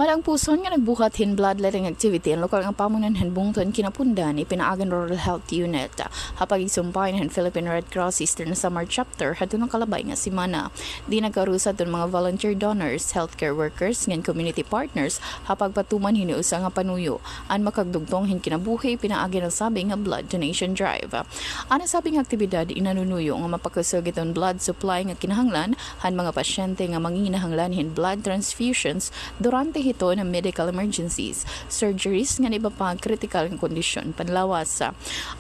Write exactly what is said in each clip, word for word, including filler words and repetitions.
Malampuson nga nagbuhat hin bloodletting activity an lokal nga pamunuan hin bungto hin Quinapondan, ipinaagi han Rural Health Unit ha pagigsumpayan hin Philippine Red Cross Eastern Samar Chapter hadton nakalabay nga semana. Di nagkarusa adton mga volunteer donors, healthcare workers ngan community partners ha pagpatuman hini usa nga panuyo an makagdugtong hin kinabuhi pinaagi han nasabi nga blood donation drive. An nasabi nga aktibidad inanunuyo nga mapakusog hiton blood supply nga kinahanglan han mga pasyente nga manginginahanglan hin blood transfusions durante hiton medical emergencies, surgeries ngan iba pa nga kritikal nga kondisyon panlawas.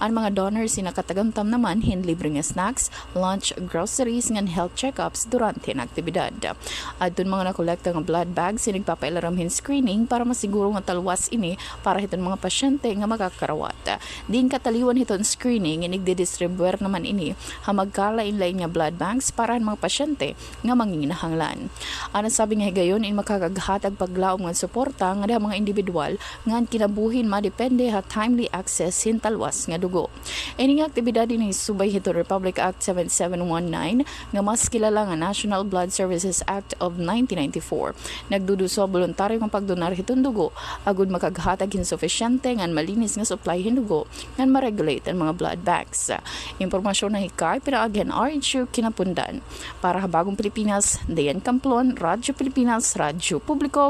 An mga donors in nakatagamtam naman hin libre nga snacks, lunch, groceries ngan health checkups durante an aktibidad. Adton mga nakolekta nga blood bags in igpapailarom hin screening para masiguro nga talwas ini para hiton mga pasyente nga makakarawat. Diin kataliwan hiton screening in igdidistribuir naman ini ha magkalain-lain nga blood banks para han mga pasyente nga manginginahanglan. An nasabi nga higayon in makakaghatag paglaom ngan suporta ngada ha mga indibidwal ngan kinabuhi in madepende ha timely access hin talwas nga dugo. Ini nga aktibidad in inisubay hiton Republic Act seven seven one nine nga mas kilala nga National Blood Services Act of nineteen ninety-four. Nagduduso ha boluntaryo nga pagdonar hiton dugo agod makaghatag hin sufisyente ngan malinis nga supply hin dugo ngan ma-regulate an mga blood banks. Impormasyon nga hikay pinaagi han R H U Quinapondan. Para ha Bagong Pilipinas, Dayan Camplon, Radyo Pilipinas, Radyo Publiko,